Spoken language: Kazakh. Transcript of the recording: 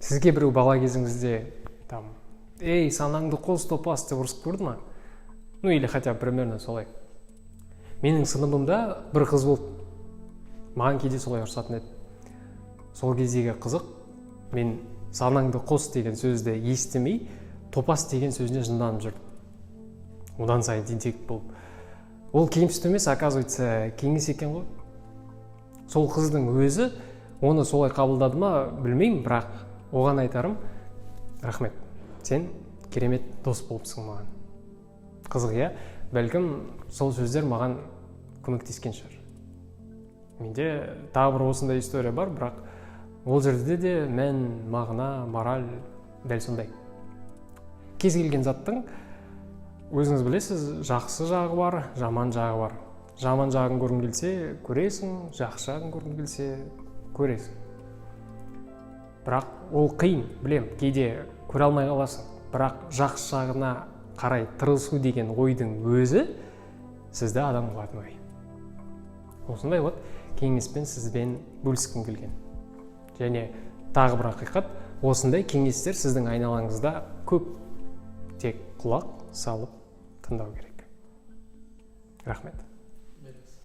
Сізге біреу бала кезіңізде там: «Ей, санаңды қос, топас», – деп ұрысып көрді ма? Ну или хотя бы примерно солай. Менің сыныбымда бір қыз болды, маған кейде солай ұрысатын еді. Сол кездегі қызық, мен «санаңды қос» деген сөзді естімей, «топас» деген сөзіне жынданып жүрдім, одан сайын тентек болып. Ол кемсіту емес, оказывается, кеңес екен ғой. Сол қыздың өзі оны солай қабылдады ма, білмеймін, бірақ оған айтарым: рахмет, сен керемет дос болыпсың маған. Қызық, иә? Бәлкім, сол сөздер маған көмектескен шығар. Менде тағы бір осындай история бар, бірақ ол жерде де мән, мағына, мораль дәл сондай. Кез келген заттың, өзіңіз білесіз, жақсы жағы бар, жаман жағы бар. Жаман жағын көргің келсе, көресің, жақсы жағын көргің келсе, көресің. Бірақ ол қиын, білем, кейде көре алмай қаласың. Бірақ жақсы жағына қарай тырысу деген ойдың өзі сізді адам қылатын ой. Осындай вот кеңеспен сізбен бөліскім келген. Және тағы бір ақиқат: осындай кеңестер сіздің айналаңызда көп, тек құлақ салып тыңдау керек. Рахмет.